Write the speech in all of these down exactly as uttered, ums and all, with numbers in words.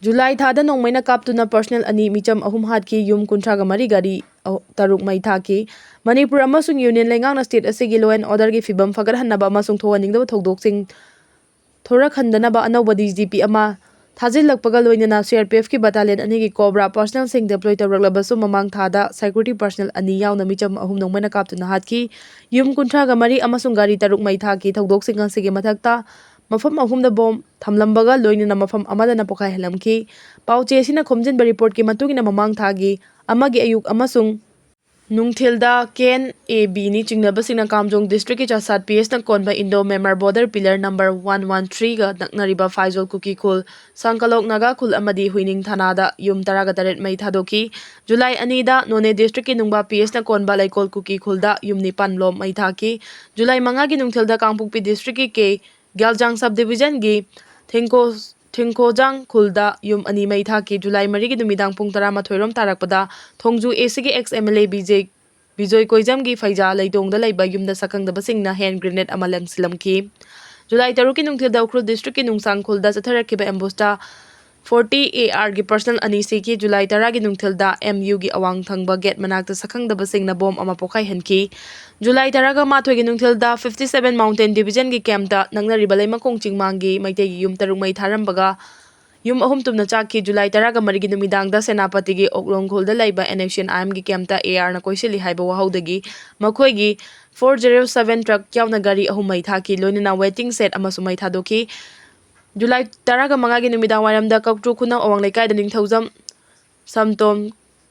July ꯊꯥꯗ ꯅꯣꯡꯃꯩꯅ ꯀꯥꯞꯇꯨꯅ personal ꯑꯅꯤ, ꯃꯤꯆꯝ ꯑꯍꯨꯝ ꯍꯥꯠꯈꯤ, ꯌꯨꯝ ꯀꯨꯟꯊ꯭ꯔꯥꯒ ꯃꯔꯤ, ꯒꯥꯔꯤ ꯑꯍꯨ-, ꯇꯔꯨꯛ ꯃꯩ ꯊꯥꯈꯤ꯫ ꯃꯅꯤꯄꯨꯔ ꯑꯃꯁꯨꯡ ꯌꯨꯅꯤꯌꯟ ꯂꯩꯉꯥꯛꯅ ꯁ꯭ꯇꯦꯠ ꯑꯁꯤꯒꯤ law and orderꯒꯤ ꯐꯤꯕꯝ ꯐꯒꯠꯍꯟꯅꯕ ꯑꯃꯁꯨꯡ ꯊꯣꯛꯍꯟꯅꯤꯡꯗꯕ ꯊꯧꯗꯣꯛꯁꯤꯡ ꯊꯣꯔꯛꯍꯟꯗꯅꯕ ꯑꯅꯧꯕ DGP ꯑꯃ ꯊꯥꯖꯤꯜꯂꯛꯄꯒ ꯂꯣꯏꯅꯅ CRPFꯀꯤ battalion ꯑꯅꯤꯒꯤ COBRA personnelꯁꯤꯡ deploy ꯇꯧꯔꯛꯂꯕꯁꯨ, ꯃꯃꯥꯡ ꯊꯥꯗ security personnel ꯑꯅꯤ ꯌꯥꯎꯅ ꯃꯤꯆꯝ ꯑꯍꯨꯝ ꯅꯣꯡꯃꯩꯅ ꯀꯥꯞꯇꯨꯅ ꯍꯥꯠꯈꯤ, ꯌꯨꯝ ꯀꯨꯟꯊ꯭ꯔꯥꯒ ꯃꯔꯤ ꯑꯃꯁꯨꯡ ꯒꯥꯔꯤ ꯇꯔꯨꯛ ꯃꯩ ꯊꯥꯈꯤ꯫ ꯊꯧꯗꯣꯛꯁꯤꯡ ꯑꯁꯤꯒꯤ ꯃꯊꯛꯇ ꯃꯐꯝ ꯑꯍꯨꯝꯗ bomb ꯊꯝꯂꯝꯕꯒ ꯂꯣꯏꯅꯅ ꯃꯐꯝ ꯑꯃꯗꯅ ꯄꯣꯈꯥꯏꯍꯜꯂꯝꯈꯤ꯫ ꯄꯥꯎꯆꯦ ꯑꯁꯤꯅ ꯈꯣꯝꯖꯤꯟꯕ reportꯀꯤ ꯃꯇꯨꯡ ꯏꯟꯅ, ꯃꯃꯥꯡ ꯊꯥꯒꯤ ꯑꯃꯒꯤ ꯑꯌꯨꯛ ꯑꯃꯁꯨꯡ ꯅꯨꯡꯊꯤꯜꯗ KNABꯅꯤ ꯆꯤꯡꯅꯕꯁꯤꯡꯅ ꯀꯥꯝꯖꯣꯡ districtꯀꯤ ꯆꯥꯁꯥꯠ PSꯅ ꯀꯣꯟꯕ Indo Myanmar border pillar number one one threeꯒ ꯅꯛꯅꯔꯤꯕ ꯐꯥꯏꯖꯣꯜ ꯀꯨꯀꯤ ꯈꯨꯜ, ꯁꯥꯡꯀꯂꯣꯛ ꯅꯥꯒꯥ ꯈꯨꯜ ꯑꯃꯗꯤ ꯍꯨꯏꯅꯤꯡ ꯊꯅꯥꯗ ꯌꯨꯝ ꯇꯔꯥꯒ ꯇꯔꯦꯠ ꯃꯩ ꯊꯥꯗꯣꯛꯈꯤ꯫ ꯖꯨꯂꯥꯏ ꯑꯅꯤꯗ ꯅꯣꯅꯦ districtꯀꯤ ꯅꯨꯡꯕꯥ PSꯅ ꯀꯣꯟꯕ ꯂꯩꯀꯣꯜ ꯀꯨꯀꯤ ꯈꯨꯜꯗ ꯌꯨꯝ ꯅꯤꯄꯥꯟ ꯂꯣꯝ ꯃꯩ ꯊꯥꯈꯤ꯫ ꯖꯨꯂꯥꯏ ꯃꯉꯥꯒꯤ ꯅꯨꯡꯊꯤꯜꯗ ꯀꯥꯡꯄꯣꯛꯄꯤ districtꯀꯤ ꯀꯦ ꯒ꯭ꯌꯥꯜꯖꯥꯡ subdivisionꯒꯤ ꯊꯦꯡꯀꯣ-, ꯊꯦꯡꯈꯣꯖꯥꯡ ꯈꯨꯜꯗ ꯌꯨꯝ ꯑꯅꯤ ꯃꯩ ꯊꯥꯈꯤ꯫ ꯖꯨꯂꯥꯏ ꯃꯔꯤꯒꯤ ꯅꯨꯃꯤꯗꯥꯡ ꯄꯨꯡ ꯇꯔꯥꯃꯥꯊꯣꯏ ꯔꯣꯝ ꯇꯥꯔꯛꯄꯗ ꯊꯣꯡꯖꯨ ACꯒꯤ ex MLA ꯕꯤꯖꯦ-, ꯕꯤꯖꯣꯏ ꯀꯣꯏꯖꯝꯒꯤ ꯐꯩꯖꯥ ꯂꯩꯇꯣꯡꯗ ꯂꯩꯕ ꯌꯨꯝꯗ ꯁꯛꯈꯪꯗꯕꯁꯤꯡꯅ hand grenade ꯑꯃ ꯂꯪꯁꯤꯜꯂꯝꯈꯤ꯫ ꯖꯨꯂꯥꯏ ꯇꯔꯨꯛꯀꯤ ꯅꯨꯡꯊꯤꯜꯗ ꯎꯈ꯭ꯔꯨꯜ districtꯀꯤ ꯅꯨꯡꯁꯥꯡ ꯈꯨꯜꯗ ꯆꯠꯊꯔꯛꯈꯤꯕ ambushtꯇ forty ARꯒꯤ personnel ꯑꯅꯤ ꯁꯤꯈꯤ꯫ ꯖꯨꯂꯥꯏ ꯇꯔꯥꯒꯤ ꯅꯨꯡꯊꯤꯜꯗ MUꯒꯤ ꯑꯋꯥꯡ ꯊꯪꯕ gate ꯃꯅꯥꯛꯇ ꯁꯛꯈꯪꯗꯕꯁꯤꯡꯅ bomb ꯑꯃ ꯄꯣꯈꯥꯏꯍꯟꯈꯤ꯫ ꯖꯨꯂꯥꯏ ꯇꯔꯥꯒ ꯃꯥꯊꯣꯏꯒꯤ ꯅꯨꯡꯊꯤꯜꯗ fifty seven Mountain Divisionꯒꯤ campꯇ ꯅꯛꯅꯔꯤꯕ ꯂꯩꯃꯈꯣꯡ ꯆꯤꯡꯃꯥꯡꯒꯤ ꯃꯩꯇꯩꯒꯤ ꯌꯨꯝ ꯇꯔꯨꯛ ꯃꯩ ꯊꯥꯔꯝꯕꯒ ꯌꯨꯝ ꯑꯍꯨꯝ ꯇꯨꯝꯅ ꯆꯥꯛꯈꯤ꯫ ꯖꯨꯂꯥꯏ ꯇꯔꯥꯒ ꯃꯔꯤꯒꯤ ꯅꯨꯃꯤꯗꯥꯡꯗ ꯁꯦꯅꯥꯄꯇꯤꯒꯤ ꯑꯣꯛꯂꯣꯡ ꯈꯨꯜꯗ ꯂꯩꯕ NSCN-IMꯒꯤ campꯇ ARꯅ ꯀꯣꯏꯁꯤꯜꯂꯤ ꯍꯥꯏꯕ ꯋꯥꯍꯧꯗꯒꯤ ꯃꯈꯣꯏꯒꯤ four zero seven truck ꯌꯥꯎꯅ ꯒꯥꯔꯤ ꯑꯍꯨꯝ ꯃꯩ ꯊꯥꯈꯤ, ꯂꯣꯏꯅꯅ waiting shed ꯑꯃꯁꯨ ꯃꯩ ꯊꯥꯗꯣꯛꯈꯤ꯫ ꯖꯨꯂꯥꯏ ꯇꯔꯥꯒ ꯃꯉꯥꯒꯤ ꯅꯨꯃꯤꯗꯥꯡ ꯋꯥꯏꯔꯝꯗ ꯀꯧꯇ꯭ꯔꯨ ꯈꯨꯅꯧ ꯑꯋꯥꯡ ꯂꯩꯀꯥꯏꯗ ꯅꯤꯡꯊꯧꯖꯝ ꯁꯝꯇꯣꯝ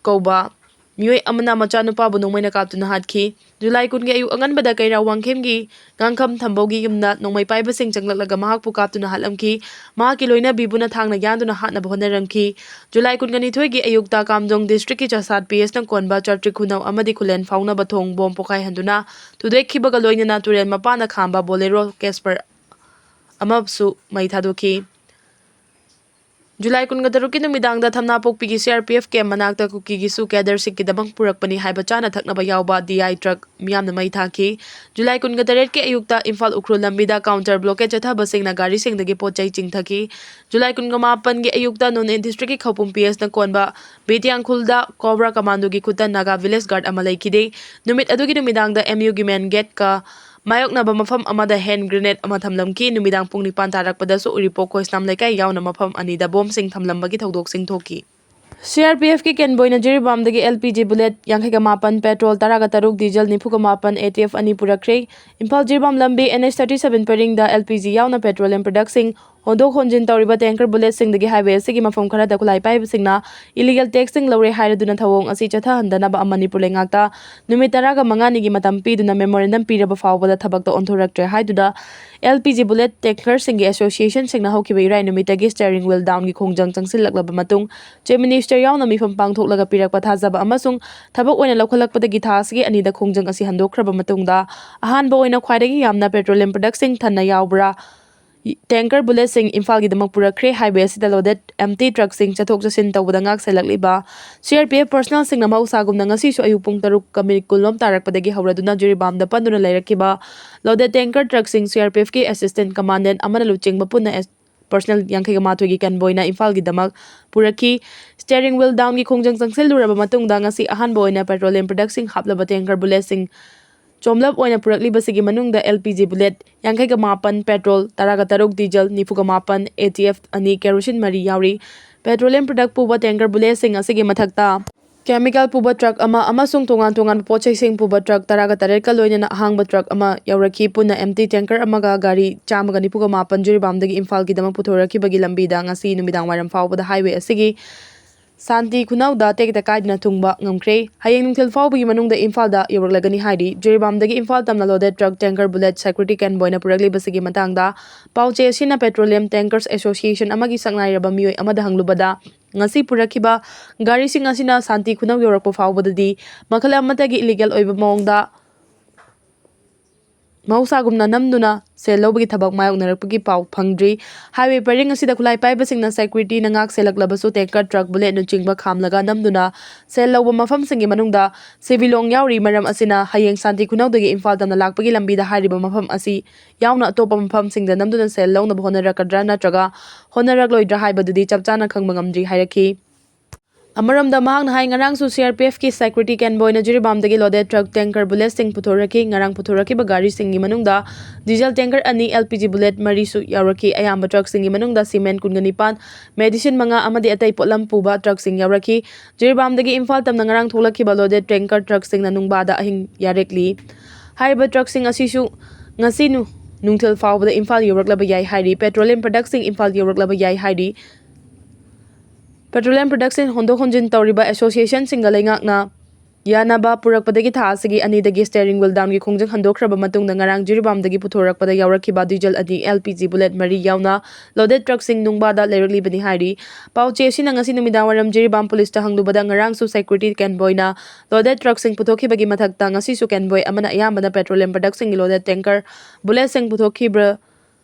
ꯀꯧꯕ ꯃꯤꯑꯣꯏ ꯑꯃꯅ ꯃꯆꯥꯅꯨꯄꯥꯕꯨ ꯅꯣꯡꯃꯩꯅ ꯀꯥꯞꯇꯨꯅ ꯍꯥꯠꯈꯤ꯫ ꯖꯨꯂꯥꯏ ꯀꯨꯟꯒꯤ ꯑꯌꯨꯛ ꯑꯉꯟꯕꯗ ꯀꯩꯔꯥꯎ ꯋꯥꯡꯈꯦꯝꯒꯤ ꯉꯥꯡꯈꯝ ꯊꯝꯕꯧꯒꯤ ꯌꯨꯝꯗ ꯅꯣꯡꯃꯩ ꯄꯥꯏꯕꯁꯤꯡ ꯆꯪꯂꯛꯂꯒ ꯃꯍꯥꯛꯄꯨ ꯀꯥꯞꯇꯨꯅ ꯍꯥꯠꯂꯝꯈꯤ꯫ ꯃꯍꯥꯛꯀꯤ ꯂꯣꯏꯅꯕꯤꯕꯨꯅ ꯊꯥꯡꯅ ꯌꯥꯟꯗꯨꯅ ꯍꯥꯠꯅꯕ ꯍꯣꯠꯅꯔꯝꯈꯤ꯫ ꯖꯨꯂꯥꯏ ꯀꯨꯟꯒ ꯅꯤꯊꯣꯏꯒꯤ ꯑꯌꯨꯛꯇ ꯀꯥꯝꯖꯣꯡ districtꯀꯤ ꯆꯥꯁꯥꯠ PSꯅ ꯀꯣꯟꯕ ꯆꯥꯇ꯭ꯔꯤꯛ ꯈꯨꯅꯧ ꯑꯃꯗꯤ ꯈꯨꯂꯦꯟ ꯐꯥꯎꯅꯕ ꯊꯣꯡ bomb ꯄꯣꯈꯥꯏꯍꯟꯗꯨꯅ ꯊꯨꯗꯦꯛꯈꯤꯕꯒ ꯂꯣꯏꯅꯅ ꯇꯨꯔꯦꯜ ꯃꯄꯥꯟꯗ ꯈꯥꯝꯕ Bolero Casper ꯑꯃꯁꯨ ꯃꯩ ꯊꯥꯗꯣꯛꯈꯤ꯫ ꯖꯨꯂꯥꯏ ꯀꯨꯟꯒ ꯇꯔꯨꯛꯀꯤ ꯅꯨꯃꯤꯗꯥꯡꯗ ꯊꯝꯅꯥꯄꯣꯛꯄꯤꯒꯤ C R P F camp ꯃꯅꯥꯛꯇ ꯀꯨꯀꯤꯒꯤ SoO cadreꯁꯤꯡꯒꯤꯗꯃꯛ ꯄꯨꯔꯛꯄꯅꯤ ꯍꯥꯏꯕ ꯆꯥꯅ ꯊꯛꯅꯕ ꯌꯥꯎꯕ D I truck ꯃꯤꯌꯥꯝꯅ ꯃꯩ ꯊꯥꯈꯤ꯫ ꯖꯨꯂꯥꯏ ꯀꯨꯟꯒ ꯇꯔꯦꯠꯀꯤ ꯑꯌꯨꯛꯇ ꯏꯝꯐꯥꯜ ꯎꯈ꯭ꯔꯨꯜ ꯂꯝꯕꯤꯗ counter blockade ꯆꯠꯊꯕꯁꯤꯡꯅ ꯒꯥꯔꯤꯁꯤꯡꯗꯒꯤ ꯄꯣꯠ ꯆꯩ ꯆꯤꯡꯊꯈꯤ꯫ ꯖꯨꯂꯥꯏ ꯀꯨꯟꯒ ꯃꯥꯄꯟꯒꯤ ꯑꯌꯨꯛꯇ ꯅꯣꯅꯦ districtꯀꯤ ꯈꯧꯄꯨꯝ P Sꯅ ꯀꯣꯟꯕ ꯕꯤꯇꯤꯌꯥꯡꯈꯨꯜꯗ Cobra Commandoꯒꯤ ꯈꯨꯠꯇ Naga village guard ꯑꯃ ꯂꯩꯈꯤꯗꯦ꯫ ꯅꯨꯃꯤꯠ ꯑꯗꯨꯒꯤ ꯅꯨꯃꯤꯗꯥꯡꯗ M Uꯒꯤ main gateꯀ ꯃꯥꯌꯣꯛꯅꯕ ꯃꯐꯝ ꯑꯃꯗ hand grenade ꯑꯃ ꯊꯝꯂꯝꯈꯤ꯫ ꯅꯨꯃꯤꯗꯥꯡ ꯄꯨꯡ ꯅꯤꯄꯥꯟ ꯇꯥꯔꯛꯄꯗꯁꯨ ꯎꯔꯤꯄꯣꯛ ꯈꯣꯏꯁꯅꯥꯝ ꯂꯩꯀꯥꯏ ꯌꯥꯎꯅ ꯃꯐꯝ ꯑꯅꯤꯗ ꯕꯣꯝꯁꯤꯡ ꯊꯝꯂꯝꯕꯒꯤ ꯊꯧꯗꯣꯛꯁꯤꯡ ꯊꯣꯛꯈꯤ꯫ C R P Fꯀꯤ convoyꯅ ꯖꯤꯔꯤꯕꯥꯝꯗꯒꯤ L P G bullet ꯌꯥꯡꯈꯩꯒ ꯃꯥꯄꯟ, petrol ꯇꯔꯥꯒ ꯇꯔꯨꯛ, diesel ꯅꯤꯐꯨꯒ ꯃꯥꯄꯟ, A T F ꯑꯅꯤ ꯄꯨꯔꯛꯈ꯭ꯔꯦ꯫ ꯏꯝꯐꯥꯜ ꯖꯤꯔꯤꯕꯥꯝ ꯂꯝꯕꯤ N H thirty seven ꯄꯔꯤꯡꯗ L P G ꯌꯥꯎꯅ petroleum productꯁꯤꯡ ꯍꯣꯟꯗꯣꯛ ꯍꯣꯟꯖꯤꯟ ꯇꯧꯔꯤꯕ tanker bulletꯁꯤꯡꯗꯒꯤ highwayꯁꯤꯒꯤ ꯃꯐꯝ ꯈꯔꯗ ꯈꯨꯠꯂꯥꯏ ꯄꯥꯏꯕꯁꯤꯡꯅ illegal taxꯁꯤꯡ ꯂꯧꯔꯦ ꯍꯥꯏꯔꯗꯨꯅ ꯊꯧꯑꯣꯡ ꯑꯁꯤ ꯆꯠꯊꯍꯟꯗꯅꯕ ꯃꯅꯤꯄꯨꯔ ꯂꯩꯉꯥꯛꯇ ꯅꯨꯃꯤꯠ ꯇꯔꯥꯒ ꯃꯉꯥꯅꯤꯒꯤ ꯃꯇꯝ ꯄꯤꯗꯨꯅ memorandum ꯄꯤꯔꯕ ꯐꯥꯎꯕꯗ ꯊꯕꯛꯇ ꯑꯣꯟꯊꯣꯔꯛꯇ꯭ꯔꯦ ꯍꯥꯏꯗꯨꯅ L P G bullet tankerꯁꯤꯡꯒꯤ associationꯁꯤꯡꯅ ꯍꯧꯈꯤꯕ ꯏꯔꯥꯏ ꯅꯨꯃꯤꯠꯇꯒꯤ steering wheel downꯒꯤ ꯈꯣꯡꯖꯪ ꯆꯪꯁꯤꯜꯂꯛꯂꯕ ꯃꯇꯨꯡ Chief Minister ꯌꯥꯎꯅ ꯃꯤꯐꯝ ꯄꯥꯡꯊꯣꯛꯂꯒ ꯄꯤꯔꯛꯄ ꯊꯥꯖꯕ ꯑꯃꯁꯨꯡ ꯊꯕꯛ ꯑꯣꯏꯅ ꯂꯧꯈꯠꯂꯛꯄꯗꯒꯤ ꯊꯥ ꯑꯁꯤꯒꯤ ꯑꯅꯤꯗ ꯈꯣꯡꯖꯪ ꯑꯁꯤ ꯍꯟꯗꯣꯛꯈ꯭ꯔꯕ ꯃꯇꯨꯡꯗ ꯑꯍꯥꯟꯕ ꯑꯣꯏꯅ ꯈ꯭ꯋꯥꯏꯗꯒꯤ ꯌꯥꯝꯅ petroleum productꯁꯤꯡ ꯊꯟꯅ ꯌꯥꯎꯕ꯭ꯔꯥ tanker bulletꯁꯤꯡ ꯏꯝꯐꯥꯜꯒꯤꯗꯃꯛ ꯄꯨꯔꯛꯈ꯭ꯔꯦ꯫ Highway ꯑꯁꯤꯗ loaded empty truckꯁꯤꯡ ꯆꯠꯊꯣꯛ ꯆꯠꯁꯤꯟ ꯇꯧꯕꯗ ꯉꯥꯛ ꯁꯦꯜꯂꯛꯂꯤꯕ C R P F personnelꯁꯤꯡꯅ ꯃꯍꯧꯁꯥꯒꯨꯝꯅ ꯉꯁꯤꯁꯨ ꯑꯌꯨꯛ ꯄꯨꯡ ꯇꯔꯨꯛꯀ minute ꯀꯨꯟꯂꯣꯝ ꯇꯥꯔꯛꯄꯗꯒꯤ ꯍꯧꯔꯗꯨꯅ ꯖꯤꯔꯤꯕꯥꯝꯗ ꯄꯟꯗꯨꯅ ꯂꯩꯔꯛꯈꯤꯕ loaded tanker truckꯁꯤꯡ C R P Fꯀꯤ assistant commandant ꯑꯃꯅ ꯂꯨꯆꯤꯡꯕ ꯄꯨꯟꯅ ꯑꯦꯁ-, personnel ꯌꯥꯡꯈꯩꯒ ꯃꯥꯊꯣꯏꯒꯤ convoyꯅ ꯏꯝꯐꯥꯜꯒꯤꯗꯃꯛ ꯄꯨꯔꯛꯈꯤ꯫ Steering wheel downꯒꯤ ꯈꯣꯡꯖꯪ ꯆꯪꯁꯤꯜꯂꯨꯔꯕ ꯃꯇꯨꯡꯗ ꯉꯁꯤ ꯑꯍꯥꯟꯕ ꯑꯣꯏꯅ petroleum productꯁꯤꯡ ꯍꯥꯞꯂꯕ tanker bulletꯁꯤꯡ ꯆꯣꯝꯂꯞ ꯑꯣꯏꯅ ꯄꯨꯔꯛꯂꯤꯕꯁꯤꯒꯤ ꯃꯅꯨꯡꯗ L P G bullet ꯌꯥꯡꯈꯩꯒ ꯃꯥꯄꯟ, petrol ꯇꯔꯥꯒ ꯇꯔꯨꯛ, diesel ꯅꯤꯐꯨꯒ ꯃꯥꯄꯟ, A T F ꯑꯅꯤ, kerosene ꯃꯔꯤ ꯌꯥꯎꯔꯤ꯫ Petroleum product ꯄꯨꯕ tanker bulletꯁꯤꯡ ꯑꯁꯤꯒꯤ ꯃꯊꯛꯇ chemical ꯄꯨꯕ truck ꯑꯃ ꯑꯃꯁꯨꯡ ꯇꯣꯉꯥꯟ ꯇꯣꯉꯥꯟꯕ ꯄꯣꯠꯆꯩꯁꯤꯡ ꯄꯨꯕ truck ꯇꯔꯥꯒ ꯇꯔꯦꯠꯀ ꯂꯣꯏꯅꯅ ꯑꯍꯥꯡꯕ truck ꯑꯃ ꯌꯧꯔꯛꯈꯤ꯫ ꯄꯨꯟꯅ empty tanker ꯑꯃꯒ ꯒꯥꯔꯤ ꯆꯥꯝꯃꯒ ꯅꯤꯐꯨꯒ ꯃꯥꯄꯟ ꯖꯤꯔꯤꯕꯥꯝꯗꯒꯤ ꯏꯝꯐꯥꯜꯒꯤꯗꯃꯛ ꯄꯨꯊꯣꯔꯛꯈꯤꯕꯒꯤ ꯂꯝꯕꯤꯗ ꯉꯁꯤ ꯅꯨꯃꯤꯗꯥꯡ ꯋꯥꯏꯔꯝ ꯐꯥꯎꯕꯗ highway ꯑꯁꯤꯒꯤ ꯁꯥꯟꯇꯤ ꯈꯨꯅꯧꯗ ꯇꯦꯛꯇ ꯀꯥꯏꯗꯅ ꯊꯨꯡꯕ ꯉꯝꯈ꯭ꯔꯦ꯫ ꯍꯌꯦꯡ ꯅꯨꯡꯊꯤꯜ ꯐꯥꯎꯕꯒꯤ ꯃꯅꯨꯡꯗ ꯏꯝꯐꯥꯜꯗ ꯌꯧꯔꯛꯂꯒꯅꯤ ꯍꯥꯏꯔꯤ꯫ ꯖꯤꯔꯤꯕꯥꯝꯗꯒꯤ ꯏꯝꯐꯥꯜ ꯇꯝꯅ loaded truck tanker bullet security convoyꯅ ꯄꯨꯔꯛꯂꯤꯕꯁꯤꯒꯤ ꯃꯇꯥꯡꯗ ꯄꯥꯎꯆꯦ ꯑꯁꯤꯅ Petroleum Tankers Association ꯑꯃꯒꯤ ꯁꯛꯅꯥꯏꯔꯕ ꯃꯤꯑꯣꯏ ꯑꯃꯗ ꯍꯪꯂꯨꯕꯗ, ꯉꯁꯤ ꯄꯨꯔꯛꯈꯤꯕ ꯒꯥꯔꯤꯁꯤꯡ ꯑꯁꯤꯅ ꯁꯥꯟꯇꯤ ꯈꯨꯅꯧ ꯌꯧꯔꯛꯄ ꯐꯥꯎꯕꯗꯗꯤ ꯃꯈꯜ ꯑꯃꯠꯇꯒꯤ illegal ꯑꯣꯏꯕ ꯃꯑꯣꯡꯗ ꯃꯍꯧꯁꯥꯒꯨꯝꯅ ꯅꯝꯗꯨꯅ ꯁꯦꯜ ꯂꯧꯕꯒꯤ ꯊꯕꯛ ꯃꯥꯌꯣꯛꯅꯔꯛꯄꯒꯤ ꯄꯥꯎ ꯐꯪꯗ꯭ꯔꯤ꯫ Highway ꯄꯔꯤꯡ ꯑꯁꯤꯗ ꯈꯨꯠꯂꯥꯏ ꯄꯥꯏꯕꯁꯤꯡꯅ security ꯅ ꯉꯥꯛ ꯁꯦꯜꯂꯛꯂꯕꯁꯨ tanker, truck, bullet ꯅꯆꯤꯡꯕ ꯈꯥꯝꯂꯒ ꯅꯝꯗꯨꯅ ꯁꯦꯜ ꯂꯧꯕ ꯃꯐꯝꯁꯤꯡꯒꯤ ꯃꯅꯨꯡꯗ ꯁꯤꯕꯤꯂꯣꯡ ꯌꯥꯎꯔꯤ꯫ ꯃꯔꯝ ꯑꯁꯤꯅ ꯍꯌꯦꯡ ꯁꯥꯟꯇꯤ ꯈꯨꯅꯧꯗꯒꯤ ꯏꯝꯐꯥꯜ ꯇꯝꯅ ꯂꯥꯛꯄꯒꯤ ꯂꯝꯕꯤꯗ ꯍꯥꯏꯔꯤꯕ ꯃꯐꯝ ꯑꯁꯤ ꯌꯥꯎꯅ ꯑꯇꯣꯞꯄ ꯃꯐꯝꯁꯤꯡꯗ ꯅꯝꯗꯨꯅ ꯁꯦꯜ ꯂꯧꯅꯕ ꯍꯣꯠꯅꯔꯛꯀꯗ꯭ꯔꯥ ꯅꯠꯇ꯭ꯔꯒ ꯍꯣꯠꯅꯔꯛꯂꯣꯏꯗ꯭ꯔꯥ ꯍꯥꯏꯕꯗꯨꯗꯤ ꯆꯞ ꯆꯥꯅ ꯈꯪꯕ ꯉꯝꯗ꯭ꯔꯤ ꯍꯥꯏꯔꯛꯈꯤ꯫ ꯑꯃꯔꯣꯝꯗ ꯃꯍꯥꯛꯅ ꯍꯥꯏ, ꯉꯔꯥꯡꯁꯨ C R P F ꯀꯤ security convoy ꯅ ꯖꯤꯔꯤꯕꯥꯝꯗꯒꯤ loaded truck, tanker, bullet ꯁꯤꯡ ꯄꯨꯊꯣꯔꯛꯈꯤ꯫ ꯉꯔꯥꯡ ꯄꯨꯊꯣꯔꯛꯈꯤꯕ ꯒꯥꯔꯤꯁꯤꯡꯒꯤ ꯃꯅꯨꯡꯗ diesel tanker ꯑꯅꯤ, L P G bullet ꯃꯔꯤꯁꯨ ꯌꯥꯎꯔꯛꯈꯤ꯫ ꯑꯌꯥꯝꯕ truck ꯁꯤꯡꯒꯤ ꯃꯅꯨꯡꯗ cement ꯀꯨꯟꯒ ꯅꯤꯄꯥꯟ, medicine ꯃꯉꯥ ꯑꯃꯗꯤ ꯑꯇꯩ ꯄꯣꯠꯂꯝ ꯄꯨꯕ truck ꯁꯤꯡ ꯌꯥꯎꯔꯛꯈꯤ꯫ ꯖꯤꯔꯤꯕꯥꯝꯗꯒꯤ ꯏꯝꯐꯥꯜ ꯇꯝꯅ ꯉꯔꯥꯡ ꯊꯣꯛꯂꯛꯈꯤꯕ loaded tanker truck ꯁꯤꯡꯅ ꯅꯨꯡꯕꯥꯗ ꯑꯍꯤꯡ ꯌꯥꯔꯦꯛꯂꯤ꯫ ꯍꯥꯏꯔꯤꯕ truck ꯁꯤꯡ ꯑꯁꯤꯁꯨ ꯉꯁꯤ ꯅꯨ-, ꯅꯨꯡꯊꯤꯜ ꯐꯥꯎꯕꯗ ꯏꯝꯐꯥꯜ ꯌꯧꯔꯛꯂꯕ ꯌꯥꯏ ꯍꯥꯏꯔꯤ꯫ Petroleum product ꯁꯤꯡ ꯏꯝꯐꯥꯜ ꯌꯧꯔꯛꯂꯕ ꯌꯥꯏ ꯍꯥꯏꯔꯤ꯫ Petroleum product ꯁꯤꯡ ꯍꯣꯟꯗꯣꯛ ꯍꯣꯟꯖꯤꯟ ꯇꯧꯔꯤꯕ association ꯁꯤꯡꯒ ꯂꯩꯉꯥꯛꯅ ꯌꯥꯅꯕ ꯄꯨꯔꯛꯄꯗꯒꯤ ꯊꯥ ꯑꯁꯤꯒꯤ ꯑꯅꯤꯗꯒꯤ steering wheel down ꯒꯤ ꯈꯣꯡꯖꯪ ꯍꯟꯗꯣꯛꯈ꯭ꯔꯕ ꯃꯇꯨꯡꯗ ꯉꯔꯥꯡ ꯖꯤꯔꯤꯕꯥꯝꯗꯒꯤ ꯄꯨꯊꯣꯔꯛꯄꯗ ꯌꯥꯎꯔꯛꯈꯤꯕ diesel ꯑꯅꯤ, L P G bullet ꯃꯔꯤ ꯌꯥꯎꯅ loaded truck ꯁꯤꯡ ꯅꯨꯡꯕꯥꯗ ꯂꯩꯔꯛꯂꯤꯕꯅꯤ ꯍꯥꯏꯔꯤ꯫ ꯄꯥꯎꯆꯦ ꯑꯁꯤꯅ ꯉꯁꯤ ꯅꯨꯃꯤꯗꯥꯡꯋꯥꯏꯔꯝ ꯖꯤꯔꯤꯕꯥꯝ ꯄꯨꯂꯤꯁꯇ ꯍꯪꯂꯨꯕꯗ ꯉꯔꯥꯡꯁꯨ security convoy ꯅ loaded truck ꯁꯤꯡ ꯄꯨꯊꯣꯛꯈꯤꯕꯒꯤ ꯃꯊꯛꯇ ꯉꯁꯤꯁꯨ convoy ꯑꯃꯅ ꯑꯌꯥꯝꯕꯅ petroleum product ꯁꯤꯡꯒꯤ loaded tanker, bullet ꯁꯤꯡ ꯄꯨꯊꯣꯛꯈꯤꯕ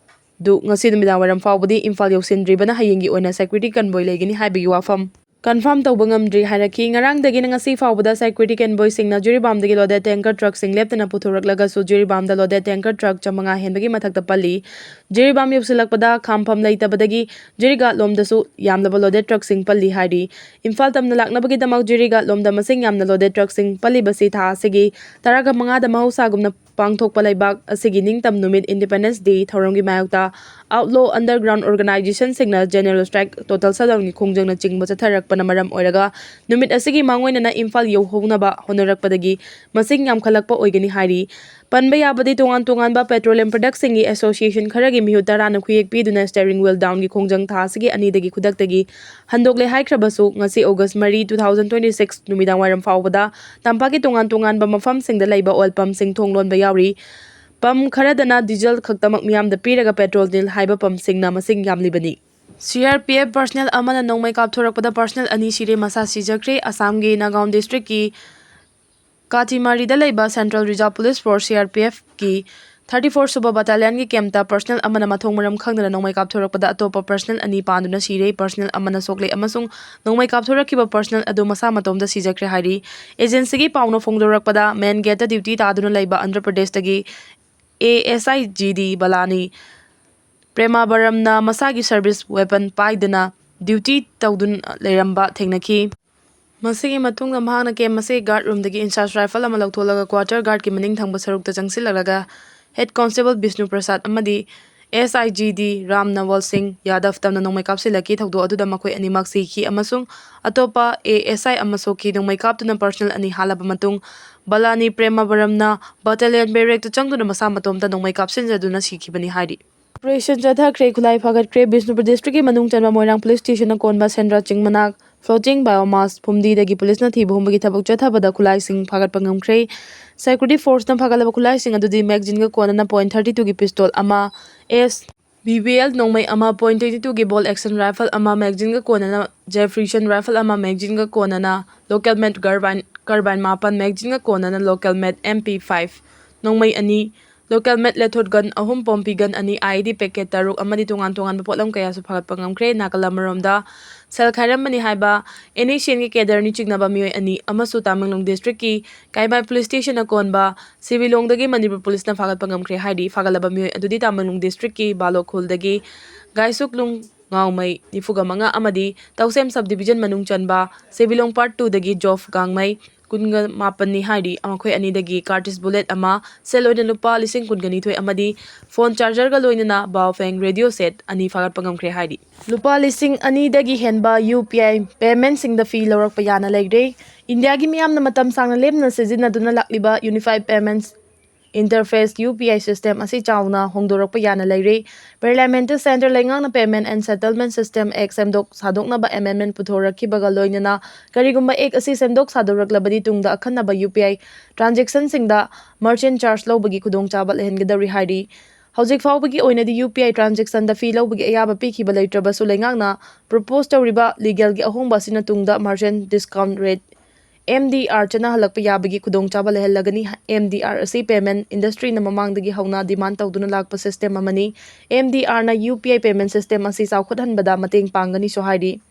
ꯗꯨ ꯉꯁꯤ ꯅꯨꯃꯤꯗꯥꯡꯋꯥꯏꯔꯝ ꯐꯥꯎꯕꯗꯤ ꯏꯝꯐꯥꯜ ꯌꯧꯁꯤꯟꯗ꯭ꯔꯤꯕꯅ ꯍꯌꯦꯡꯒꯤ ꯑꯣꯏꯅ security convoy ꯂꯩꯒꯅꯤ ꯍꯥꯏꯕꯒꯤ ꯋꯥꯐꯝ confirm ꯇꯧꯕ ꯉꯝꯗ꯭ꯔꯤ ꯍꯥꯏꯔꯛꯈꯤ꯫ ꯉꯔꯥꯡꯗꯒꯤꯅ ꯉꯁꯤ ꯐꯥꯎꯕꯗ security convoy ꯁꯤꯡꯅ ꯖꯤꯔꯤꯕꯥꯝꯗꯒꯤ loaded tanker truck ꯁꯤꯡ ꯂꯦꯞꯇꯅ ꯄꯨꯊꯣꯔꯛꯂꯒꯁꯨ ꯖꯤꯔꯤꯕꯥꯝꯗ loaded tanker truck ꯆꯥꯃꯉꯥ ꯍꯦꯟꯕꯒꯤ ꯃꯊꯛꯇ ꯄꯜꯂꯤ꯫ ꯖꯤꯔꯤꯕꯥꯝ ꯌꯧꯁꯤꯜꯂꯛꯄꯗ ꯈꯥꯝꯐꯝ ꯂꯩꯇꯕꯗꯒꯤ ꯖꯤꯔꯤꯒꯥꯠ ꯂꯣꯝꯗꯁꯨ ꯌꯥꯝꯂꯕ loaded truck ꯁꯤꯡ ꯄꯜꯂꯤ ꯍꯥꯏꯔꯤ꯫ ꯏꯝꯐꯥꯜ ꯇꯝꯅ ꯂꯥꯛꯅꯕꯒꯤꯗꯃꯛ ꯖꯤꯔꯤꯒꯥꯠ ꯂꯣꯝꯗ ꯃꯁꯤꯡ ꯌꯥꯝꯅ loaded truck ꯁꯤꯡ ꯄꯜꯂꯤꯕꯁꯤ ꯊꯥ ꯑꯁꯤꯒꯤ ꯇꯔꯥꯒ ꯃꯉꯥꯗ ꯃꯍꯧꯁꯥꯒꯨꯝꯅ ꯄꯥꯡꯊꯣꯛꯄ ꯂꯩꯕꯥꯛ ꯑꯁꯤꯒꯤ ꯅꯤꯡꯇꯝ ꯅꯨꯃꯤꯠ Independence Day ꯊꯧꯔꯝꯒꯤ ꯃꯥꯌꯣꯛꯇ outlaw underground organization ꯁꯤꯡꯅ general strike, total shutdown ꯒꯤ ꯈꯣꯡꯖꯪꯅꯆꯤꯡꯕ ꯆꯠꯊꯔꯛꯄꯅ ꯃꯔꯝ ꯑꯣꯏꯔꯒ ꯅꯨꯃꯤꯠ ꯑꯁꯤꯒꯤ ꯃꯥꯡꯑꯣꯏꯅꯅ ꯏꯝꯐꯥꯜ ꯌꯧꯍꯧꯅꯕ ꯍꯣꯠꯅꯔꯛꯄꯗꯒꯤ ꯃꯁꯤꯡ ꯌꯥꯝꯈꯠꯂꯛꯄ ꯑꯣꯏꯒꯅꯤ ꯍꯥꯏꯔꯤ꯫ ꯄꯟꯕ ꯌꯥꯕꯗꯤ ꯇꯣꯉꯥꯟ ꯇꯣꯉꯥꯟꯕ petroleum product ꯁꯤꯡꯒꯤ association ꯈꯔꯒꯤ ꯃꯤꯍꯨꯠ ꯇꯔꯥꯅ ꯈꯨꯌꯦꯛ ꯄꯤꯗꯨꯅ steering wheel down ꯒꯤ ꯈꯣꯡꯖꯪ ꯊꯥ ꯑꯁꯤꯒꯤ ꯑꯅꯤꯗꯒꯤ ꯈꯨꯗꯛꯇꯒꯤ ꯍꯟꯗꯣꯛꯂꯦ ꯍꯥꯏꯈ꯭ꯔꯕꯁꯨ ꯉꯁꯤ August ꯃꯔꯤ, two thousand twenty six ꯅꯨꯃꯤꯗꯥꯡꯋꯥꯏꯔꯝ ꯐꯥꯎꯕꯗ ꯇꯝꯄꯥꯛꯀꯤ ꯇꯣꯉꯥꯟ ꯇꯣꯉꯥꯟꯕ ꯃꯐꯝꯁꯤꯡꯗ ꯂꯩꯕ oil pump ꯁꯤꯡ ꯊꯣꯡ ꯂꯣꯟꯕ ꯌꯥꯎꯔꯤ꯫ Pump ꯈꯔꯗꯅ diesel ꯈꯛꯇꯃꯛ ꯃꯤꯌꯥꯝꯗ ꯄꯤꯔꯒ petrol ꯅꯤꯜ ꯍꯥꯏꯕ pump ꯁꯤꯡꯅ ꯃꯁꯤꯡ ꯌꯥꯝꯂꯤꯕꯅꯤ꯫ C R P F personnel ꯑꯃꯅ ꯅꯣꯡꯃꯩ ꯀꯥꯞꯊꯣꯔꯛꯄꯗ personnel ꯑꯅꯤ ꯁꯤꯔꯦ, ꯃꯁꯥ ꯁꯤꯖꯈ꯭ꯔꯦ꯫ ꯑꯁꯥꯝꯒꯤ ꯅꯥꯒꯥꯎꯟ district ꯀꯤ ꯀꯥꯆꯤꯃꯥꯔꯤꯗ ꯂꯩꯕ Central Reserve Police Force, C R P F ꯀꯤ ꯊꯥꯔꯇꯤ ꯐꯣꯔ ꯁꯨꯕ ꯕꯇꯥꯂꯤꯌꯟꯒꯤ ꯀꯦꯝꯞꯇ ꯄꯔꯁꯅꯦꯜ ꯑꯃꯅ ꯃꯊꯣꯡ ꯃꯔꯝ ꯈꯪꯗꯅ ꯅꯣꯡꯃꯩ ꯀꯥꯞꯊꯣꯔꯛꯄꯗ ꯑꯇꯣꯞꯄ ꯄꯔꯁꯅꯦꯜ ꯑꯅꯤ ꯄꯥꯟꯗꯨꯅ ꯁꯤꯔꯦ꯫ ꯄꯔꯁꯅꯦꯜ ꯑꯃꯅ ꯁꯣꯛꯂꯦ ꯑꯃꯁꯨꯡ ꯅꯣꯡꯃꯩ ꯀꯥꯞꯊꯣꯔꯛꯈꯤꯕ ꯄꯔꯁꯅꯦꯜ ꯑꯗꯨ ꯃꯁꯥ ꯃꯇꯣꯝꯇ ꯁꯤꯖꯈ꯭ꯔꯦ ꯍꯥꯏꯔꯤ꯫ ꯑꯦꯖꯦꯟꯁꯤꯒꯤ ꯄꯥꯎꯅ ꯐꯣꯡꯗꯣꯔꯛꯄꯗ, ꯃꯦꯟ ꯒꯦꯠꯇ ꯗ꯭ꯌꯨꯇꯤ ꯇꯥꯗꯨꯅ ꯂꯩꯕ Andhra ꯄ꯭ꯔꯗꯦꯁꯇꯒꯤ A S I G ꯗꯤ ꯕꯂꯥꯅꯤ ꯄ꯭ꯔꯦꯃꯥꯕꯔꯝꯅ ꯃꯁꯥꯒꯤ ꯁꯔꯚꯤꯁ ꯋꯦꯄꯟ ꯄꯥꯏꯗꯨꯅ ꯗ꯭ꯌꯨꯇꯤ ꯇꯧꯗꯨꯅ ꯂꯩꯔꯝꯕ ꯊꯦꯡꯅꯈꯤ꯫ ꯃꯁꯤꯒꯤ ꯃꯇꯨꯡꯗ ꯃꯍꯥꯛꯅ ꯀꯦꯝꯞ ꯑꯁꯤꯒꯤ ꯒꯥꯔꯗ ꯔꯨꯝꯗꯒꯤ ꯏꯟꯆꯥꯔꯖ ꯔꯥꯏꯐꯜ ꯑꯃ ꯂꯧꯊꯣꯛꯂꯒ ꯀ꯭ꯋꯥꯔꯇꯔ ꯒꯥꯔꯗꯀꯤ ꯃꯅꯤꯡ ꯊꯪꯕ ꯁꯔꯨꯛꯇ ꯆꯪꯁꯤꯜꯂꯛꯂꯒ ꯍꯦꯗ ꯀꯣꯟꯁꯇꯦꯕꯜ ꯕꯤꯁꯅꯨ ꯄ꯭ꯔꯁꯥꯗ ꯑꯃꯗꯤ ꯑꯦꯁ ꯑꯥꯏ ꯖꯤ ꯗꯤ ꯔꯥꯝ ꯅꯋꯜ ꯁꯤꯡ ꯌꯥꯗꯕ ꯇꯝꯅ ꯅꯣꯡꯃꯩ ꯀꯥꯞꯁꯤꯜꯂꯛꯈꯤ꯫ ꯊꯧꯗꯣꯛ ꯑꯗꯨꯗ ꯃꯈꯣꯏ ꯑꯅꯤꯃꯛ ꯁꯤꯈꯤ ꯑꯃꯁꯨꯡ ꯑꯇꯣꯞꯄ ꯑꯦ ꯑꯦꯁ ꯑꯥꯏ ꯑꯃ ꯁꯣꯛꯈꯤ꯫ ꯅꯣꯡꯃꯩ ꯀꯥꯞꯇꯨꯅ ꯄꯔꯁꯅꯦꯜ ꯑꯅꯤ ꯍꯥꯠꯂꯕ ꯃꯇꯨꯡ, ꯕꯂꯥꯅꯤ ꯄ꯭ꯔꯦꯃꯥꯕꯔꯝꯅ ꯕꯇꯥꯂꯤꯌꯟ ꯕꯦꯔꯦꯛꯇ ꯆꯪꯗꯨꯅ ꯃꯁꯥ ꯃꯇꯣꯝꯇ ꯅꯣꯡꯃꯩ ꯀꯥꯞꯁꯤꯟꯖꯗꯨꯅ ꯁꯤꯈꯤꯕꯅꯤ ꯍꯥꯏꯔꯤ꯫ ꯑꯣꯄꯔꯦꯁꯟ ꯆꯠꯊꯈ꯭ꯔꯦ, ꯈꯨꯠꯂꯥꯏ ꯐꯥꯒꯠꯈ꯭ꯔꯦ꯫ ꯕꯤꯁꯅꯨꯄꯨꯔ ꯗꯤꯁꯇ꯭ꯔꯤꯛꯀꯤ ꯃꯅꯨꯡ ꯆꯟꯕ ꯃꯣꯏꯔꯥꯡ ꯄꯨꯂꯤꯁ ꯁ꯭ꯇꯦꯁꯟꯅ ꯀꯣꯟꯕ ꯁꯦꯟꯗ꯭ꯔꯥ ꯆꯤꯡ ꯃꯅꯥꯛ ꯐ꯭ꯂꯣꯇꯤꯡ ꯕꯥꯏꯑꯣꯃꯥꯁ ꯐꯨꯝꯗꯤꯗꯒꯤ ꯄꯨꯂꯤꯁꯅ ꯊꯤꯕ ꯍꯨꯝꯕꯒꯤ ꯊꯕꯛ ꯆꯠꯊꯕꯗ ꯈꯨꯠꯂꯥꯏꯁꯤꯡ ꯐꯥꯒꯠꯄ ꯉꯝꯈ꯭ꯔꯦ꯫ ꯁꯦꯀ꯭ꯌꯨꯔꯤꯇꯤ ꯐꯣꯔꯁꯅ ꯐꯥꯒꯠꯂꯕ ꯈꯨꯠꯂꯥꯏꯁꯤꯡ ꯑꯗꯨꯗꯤ ꯃꯦꯒꯖꯤꯟꯒ ꯀꯣꯟꯅꯅ ꯄꯣꯏꯟ ꯊꯥꯔꯇꯤ ꯇꯨꯒꯤ ꯄꯤꯁꯇꯣꯜ ꯑꯃ, ꯑꯦꯁ ꯕꯤ ꯕꯤ ꯑꯦꯜ ꯅꯣꯡꯃꯩ ꯑꯃ, ꯄꯣꯏꯟ ꯇ꯭ꯋꯦꯟꯇꯤ ꯇꯨꯒꯤ ꯕꯣꯜ ꯑꯦꯛꯁꯟ ꯔꯥꯏꯐꯜ ꯑꯃ, ꯃꯦꯒꯖꯤꯟꯒ ꯀꯣꯟꯅꯅ ꯖꯦꯐ꯭ꯔꯤꯁꯟ ꯔꯥꯏꯐꯜ ꯑꯃ, ꯃꯦꯒꯖꯤꯟꯒ ꯀꯣꯟꯅꯅ ꯂꯣꯀꯦꯜ ꯃꯦꯠ ꯀꯔꯕꯥꯏꯟ, ꯀꯔꯕꯥꯏꯟ ꯃꯥꯄꯟ, ꯃꯦꯒꯖꯤꯟꯒ ꯀꯣꯟꯅꯅ ꯂꯣꯀꯦꯜ ꯃꯦꯠ ꯑꯦꯝ ꯄꯤ ꯐꯥꯏꯚ ꯅꯣꯡꯃꯩ ꯑꯅꯤ, ꯂꯣꯀꯦꯜ ꯃꯦꯠ ꯂꯦꯊꯣꯠ ꯒꯟ ꯑꯍꯨꯝ, ꯄꯣꯝꯄꯤ ꯒꯟ ꯑꯅꯤ, ꯑꯥꯏ ꯏ ꯗꯤ ꯄꯦꯀꯦꯠ ꯇꯔꯨꯛ ꯑꯃꯗꯤ ꯇꯣꯉꯥꯟ ꯇꯣꯉꯥꯟꯕ ꯄꯣꯠꯂꯝ ꯀꯌꯥꯁꯨ ꯐꯥꯒꯠꯄ ꯉꯝꯈ꯭ꯔꯦ꯫ ꯅꯥꯀꯜ ꯑꯃꯔꯣꯝꯗ ꯁꯦꯜ ꯈꯥꯏꯔꯝꯕꯅꯤ ꯍꯥꯏꯕ ꯑꯦꯟ ꯑꯦꯁ ꯁꯤ ꯑꯦꯟꯒꯤ ꯀꯦꯗꯔꯅꯤ ꯆꯤꯡꯅꯕ ꯃꯤꯑꯣꯏ ꯑꯅꯤ ꯑꯃꯁꯨ ꯇꯥꯃꯦꯡꯂꯣꯡ ꯗꯤꯁꯇ꯭ꯔꯤꯛꯀꯤ ꯀꯥꯏꯃꯥꯏ ꯄꯨꯂꯤꯁ ꯁ꯭ꯇꯦꯁꯟꯅ ꯀꯣꯟꯕ ꯁꯤꯕꯤꯂꯣꯡꯗꯒꯤ ꯃꯅꯤꯄꯨꯔ ꯄꯨꯂꯤꯁꯅ ꯐꯥꯒꯠꯄ ꯉꯝꯈ꯭ꯔꯦ ꯍꯥꯏꯔꯤ꯫ ꯐꯥꯒꯠꯂꯕ ꯃꯤꯑꯣꯏ ꯑꯗꯨꯗꯤ ꯇꯥꯃꯦꯡꯂꯣꯡ ꯗꯤꯁꯇ꯭ꯔꯤꯛꯀꯤ ꯕꯥꯂꯣ ꯈꯨꯜꯗꯒꯤ ꯒꯥꯏꯁꯨꯛꯂꯨꯡ ꯉꯥꯎꯃꯩ ꯅꯤꯐꯨꯒ ꯃꯉꯥ ꯑꯃꯗꯤ ꯇꯧꯁꯦꯝ ꯁꯕ ꯗꯤꯕꯤꯖꯟ ꯃꯅꯨꯡ ꯆꯟꯕ ꯁꯤꯕꯤꯂꯣꯡ ꯄꯥꯔꯠ ꯇꯨꯗꯒꯤ ꯖꯣꯐ ꯒꯥꯡꯃꯩ ꯀꯨꯟꯒ ꯃꯥꯄꯟꯅꯤ ꯍꯥꯏꯔꯤ꯫ ꯃꯈꯣꯏ ꯑꯅꯤꯗꯒꯤ ꯀꯥꯔꯇꯤꯁ ꯕꯨꯂꯦꯠ ꯑꯃ, ꯁꯦꯜ ꯑꯣꯏꯅ ꯂꯨꯄꯥ ꯂꯤꯁꯤꯡ ꯀꯨꯟꯒ ꯅꯤꯊꯣꯏ ꯑꯃꯗꯤ ꯐꯣꯟ ꯆꯥꯔꯖꯔꯒ ꯂꯣꯏꯅꯅ ꯕꯥꯑꯣꯐꯦꯡ ꯔꯦꯗꯤꯑꯣ ꯁꯦꯠ ꯑꯅꯤ ꯐꯥꯒꯠꯄ ꯉꯝꯈ꯭ꯔꯦ ꯍꯥꯏꯔꯤ꯫ ꯂꯨꯄꯥ ꯂꯤꯁꯤꯡ ꯑꯅꯤꯗꯒꯤ ꯍꯦꯟꯕ ꯌꯨ ꯄꯤ ꯑꯥꯏ ꯄꯦꯃꯦꯟꯠꯁꯤꯡꯗ ꯐꯤ ꯂꯧꯔꯛꯄ ꯌꯥꯅ ꯂꯩꯔꯦ꯫ ꯏꯟꯗꯤꯌꯥꯒꯤ ꯃꯤꯌꯥꯝꯅ ꯃꯇꯝ ꯁꯥꯡꯅ ꯂꯦꯞꯅ ꯁꯤꯖꯤꯟꯅꯗꯨꯅ ꯂꯥꯛꯂꯤꯕ unified payments interface, U P I system ꯑꯁꯤ ꯆꯥꯎꯅ ꯍꯣꯡꯗꯣꯔꯛꯄ ꯌꯥꯅ ꯂꯩꯔꯦ꯫ ꯄꯥꯔꯂꯤꯌꯥꯃꯦꯟꯠꯇ ꯁꯦꯟꯇꯔ ꯂꯩꯉꯥꯛꯅ payment and settlement system act ꯁꯦꯝꯗꯣꯛ ꯁꯥꯗꯣꯛꯅꯕ ꯑꯦꯃꯦꯟꯗꯃꯦꯟꯠ ꯄꯨꯊꯣꯔꯛꯈꯤꯕꯒ ꯂꯣꯏꯅꯅ ꯀꯔꯤꯒꯨꯝꯕ ꯑꯦꯛꯠ ꯑꯁꯤ ꯁꯦꯝꯗꯣꯛ ꯁꯥꯗꯣꯔꯛꯂꯕꯗꯤ ꯇꯨꯡꯗ ꯑꯈꯟꯅꯕ ꯌꯨ ꯄꯤ ꯑꯥꯏ ꯇ꯭ꯔꯥꯟꯖꯦꯛꯁꯟꯁꯤꯡꯗ ꯃꯔꯆꯦꯟꯠ ꯆꯥꯔꯖ ꯂꯧꯕꯒꯤ ꯈꯨꯗꯣꯡꯆꯥꯕ ꯂꯩꯍꯟꯒꯗꯧꯔꯤ ꯍꯥꯏꯔꯤ꯫ ꯍꯧꯖꯤꯛ ꯐꯥꯎꯕꯒꯤ ꯑꯣꯏꯅꯗꯤ ꯌꯨ ꯄꯤ ꯑꯥꯏ ꯇ꯭ꯔꯥꯟꯖꯦꯛꯁꯟꯗ ꯐꯤ ꯂꯧꯕꯒꯤ ꯑꯌꯥꯕ ꯄꯤꯈꯤꯕ ꯂꯩꯇ꯭ꯔꯕꯁꯨ, ꯂꯩꯉꯥꯛꯅ ꯄ꯭ꯔꯣꯄꯣꯖ ꯇꯧꯔꯤꯕ ꯂꯤꯒꯦꯜꯒꯤ ꯑꯍꯣꯡꯕ ꯑꯁꯤꯅ ꯇꯨꯡꯗ ꯃꯔꯆꯦꯟꯠ ꯗꯤꯁꯀꯥꯎꯟꯠ ꯔꯦꯠ MDR ꯆꯠꯅꯍꯜꯂꯛꯄ ꯌꯥꯕꯒꯤ ꯈꯨꯗꯣꯡꯆꯥꯕ ꯂꯩꯍꯜꯂꯒꯅꯤ꯫ MDR ꯑꯁꯤ payment industryꯅ ꯃꯃꯥꯡꯗꯒꯤ ꯍꯧꯅ demand ꯇꯧꯗꯨꯅ ꯂꯥꯛꯄ system ꯑꯃꯅꯤ꯫ MDRꯅ UPI payment system ꯑꯁꯤ ꯆꯥꯎꯈꯠꯍꯟꯕꯗ ꯃꯇꯦꯡ ꯄꯥꯡꯒꯅꯤꯁꯨ ꯍꯥꯏꯔꯤ꯫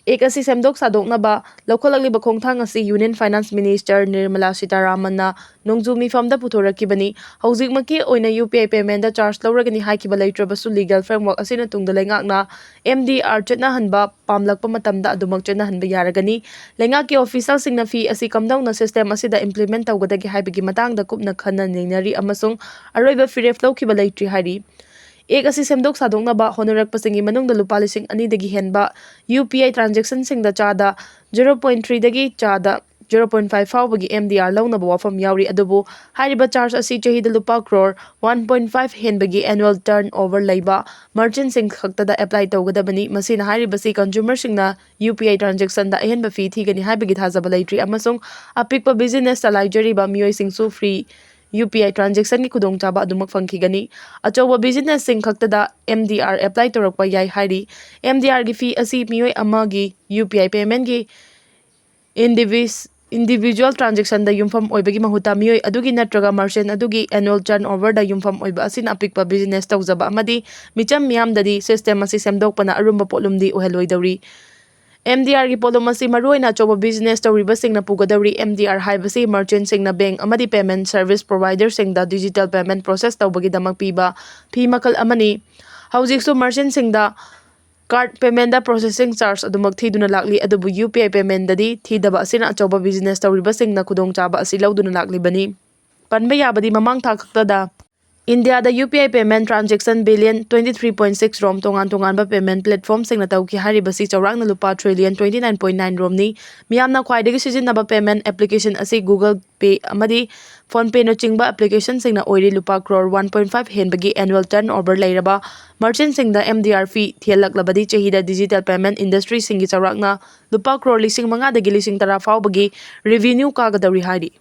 Act ꯑꯁꯤ ꯁꯦꯝꯗꯣꯛ ꯁꯥꯗꯣꯛꯅꯕ ꯂꯧꯈꯠꯂꯛꯂꯤꯕ ꯈꯣꯡꯊꯥꯡ ꯑꯁꯤ Union Finance Minister Nirmala Sitharamanꯅ ꯅꯣꯡꯖꯨ ꯃꯤꯐꯝꯗ ꯄꯨꯊꯣꯔꯛꯈꯤꯕꯅꯤ꯫ ꯍꯧꯖꯤꯛꯃꯛꯀꯤ ꯑꯣꯏꯅ UPI paymentꯗ charge ꯂꯧꯔꯒꯅꯤ ꯍꯥꯏꯈꯤꯕ ꯂꯩꯇ꯭ꯔꯕꯁꯨ, legal framework ꯑꯁꯤꯅ ꯇꯨꯡꯗ ꯂꯩꯉꯥꯛꯅ MDR ꯆꯠꯅꯍꯟꯕ ꯄꯥꯝꯂꯛꯄ ꯃꯇꯝꯗ ꯑꯗꯨꯃꯛ ꯆꯠꯅꯍꯟꯕ ꯌꯥꯔꯒꯅꯤ꯫ ꯂꯩꯉꯥꯛꯀꯤ officialꯁꯤꯡꯅ fee ꯑꯁꯤ ꯀꯝꯗꯧꯅ system ꯑꯁꯤꯗ implement ꯇꯧꯒꯗꯒꯦ ꯍꯥꯏꯕꯒꯤ ꯃꯇꯥꯡꯗ ꯀꯨꯞꯅ ꯈꯟꯅ ꯅꯩꯅꯔꯤ ꯑꯃꯁꯨꯡ ꯑꯔꯣꯏꯕ ꯐꯤꯔꯦꯞ ꯂꯧꯈꯤꯕ ꯂꯩꯇ꯭ꯔꯤ ꯍꯥꯏꯔꯤ꯫ Act ꯑꯁꯤ ꯁꯦꯝꯗꯣꯛ ꯁꯥꯗꯣꯛꯅꯕ ꯍꯣꯠꯅꯔꯛꯄꯁꯤꯡꯒꯤ ꯃꯅꯨꯡꯗ ꯂꯨꯄꯥ ꯂꯤꯁꯤꯡ ꯑꯅꯤꯗꯒꯤ ꯍꯦꯟꯕ UPI transactionꯁꯤꯡꯗ ꯆꯥꯗ zero point threeꯗꯒꯤ ꯆꯥꯗ zero point five ꯐꯥꯎꯕꯒꯤ MDR ꯂꯧꯅꯕ ꯋꯥꯐꯝ ꯌꯥꯎꯔꯤ꯫ ꯑꯗꯨꯕꯨ ꯍꯥꯏꯔꯤꯕ charge ꯑꯁꯤ ꯆꯍꯤꯗ ꯂꯨꯄꯥ crore one point five ꯍꯦꯟꯕꯒꯤ annual turnover ꯂꯩꯕ merchantꯁꯤꯡ ꯈꯛꯇꯗ apply ꯇꯧꯒꯗꯕꯅꯤ꯫ ꯃꯁꯤꯅ ꯍꯥꯏꯔꯤꯕꯁꯤ consumerꯁꯤꯡꯅ UPI transactionꯗ ꯑꯍꯦꯟꯕ fee ꯊꯤꯒꯅꯤ ꯍꯥꯏꯕꯒꯤ ꯊꯥꯖꯕ ꯂꯩꯇ꯭ꯔꯤ ꯑꯃꯁꯨꯡ ꯑꯄꯤꯛꯄ business ꯆꯂꯥꯏꯖꯔꯤꯕ ꯃꯤꯑꯣꯏꯁꯤꯡꯁꯨ free UPI transactionꯒꯤ ꯈꯨꯗꯣꯡꯆꯥꯕ ꯑꯗꯨꯃꯛ ꯐꯪꯈꯤꯒꯅꯤ꯫ ꯑꯆꯧꯕ businessꯁꯤꯡ ꯈꯛꯇꯗ MDR apply ꯇꯧꯔꯛꯄ ꯌꯥꯏ ꯍꯥꯏꯔꯤ꯫ MDRꯒꯤ fee ꯑꯁꯤ ꯃꯤꯑꯣꯏ ꯑꯃꯒꯤ UPI paymentꯀꯤ indivis- individual transactionꯗ ꯌꯨꯝꯐꯝ ꯑꯣꯏꯕꯒꯤ ꯃꯍꯨꯠꯇ ꯃꯤꯑꯣꯏ ꯑꯗꯨꯒꯤ ꯅꯠꯇ꯭ꯔꯒ merchant ꯑꯗꯨꯒꯤ annual turnoverꯗ ꯌꯨꯝꯐꯝ ꯑꯣꯏꯕ ꯑꯁꯤꯅ ꯑꯄꯤꯛꯄ business ꯇꯧꯖꯕ ꯑꯃꯗꯤ ꯃꯤꯆꯝ ꯃꯤꯌꯥꯝꯗꯗꯤ system ꯑꯁꯤ ꯁꯦꯝꯗꯣꯛꯄꯅ ꯑꯔꯨꯝꯕ ꯄꯣꯠꯂꯨꯝꯗꯤ ꯑꯣꯏꯍꯜꯂꯣꯏꯗꯧꯔꯤ꯫ MDRꯒꯤ ꯄꯣꯠꯂꯨꯝ ꯑꯁꯤ ꯃꯔꯨꯑꯣꯏꯅ ꯑꯆꯧꯕ business ꯇꯧꯔꯤꯕꯁꯤꯡꯅ ꯄꯨꯒꯗꯧꯔꯤ꯫ MDR ꯍꯥꯏꯕꯁꯤ merchantꯁꯤꯡꯅ bank ꯑꯃꯗꯤ payment service providerꯁꯤꯡꯗ digital payment process ꯇꯧꯕꯒꯤꯗꯃꯛ ꯄꯤꯕ fee ꯃꯈꯜ ꯑꯃꯅꯤ꯫ ꯍꯧꯖꯤꯛꯁꯨ merchantꯁꯤꯡꯗ card paymentꯗ processing charge ꯑꯗꯨꯃꯛ ꯊꯤꯗꯨꯅ ꯂꯥꯛꯂꯤ, ꯑꯗꯨꯕꯨ UPI paymentꯗꯗꯤ ꯊꯤꯗꯕ ꯑꯁꯤꯅ ꯑꯆꯧꯕ business ꯇꯧꯔꯤꯕꯁꯤꯡꯅ ꯈꯨꯗꯣꯡꯆꯥꯕ ꯑꯁꯤ ꯂꯧꯗꯨꯅ ꯂꯥꯛꯂꯤꯕꯅꯤ꯫ ꯄꯟꯕ ꯌꯥꯕꯗꯤ ꯃꯃꯥꯡ ꯊꯥ ꯈꯛꯇꯗ ꯏꯟꯗꯤꯌꯥꯗ UPI payment transaction billion twenty three point six ꯔꯣꯝ ꯇꯣꯉꯥꯟ ꯇꯣꯉꯥꯟꯕ payment platformꯁꯤꯡꯅ ꯇꯧꯈꯤ꯫ ꯍꯥꯏꯔꯤꯕꯁꯤ ꯆꯥꯎꯔꯥꯛꯅ ꯂꯨꯄꯥ trillion twenty nine point nine ꯔꯣꯝꯅꯤ꯫ ꯃꯤꯌꯥꯝꯅ ꯈ꯭ꯋꯥꯏꯗꯒꯤ ꯁꯤꯖꯤꯟꯅꯕ payment application ꯑꯁꯤ Google Pay ꯑꯃꯗꯤ PhonePeꯅꯆꯤꯡꯕ applicationꯁꯤꯡꯅ ꯑꯣꯏꯔꯤ꯫ ꯂꯨꯄꯥ crore one point five ꯍꯦꯟꯕꯒꯤ annual turnover ꯂꯩꯔꯕ merchantꯁꯤꯡꯗ MDR fee ꯊꯤꯍꯜꯂꯛꯂꯕꯗꯤ ꯆꯍꯤꯗ digital payment industryꯁꯤꯡꯒꯤ ꯆꯥꯎꯔꯥꯛꯅ ꯂꯨꯄꯥ crore ꯂꯤꯁꯤꯡ ꯃꯉꯥꯗꯒꯤ ꯂꯤꯁꯤꯡ ꯇꯔꯥ ꯐꯥꯎꯕꯒꯤ revenue ꯀꯥꯒꯗꯧꯔꯤ ꯍꯥꯏꯔꯤ꯫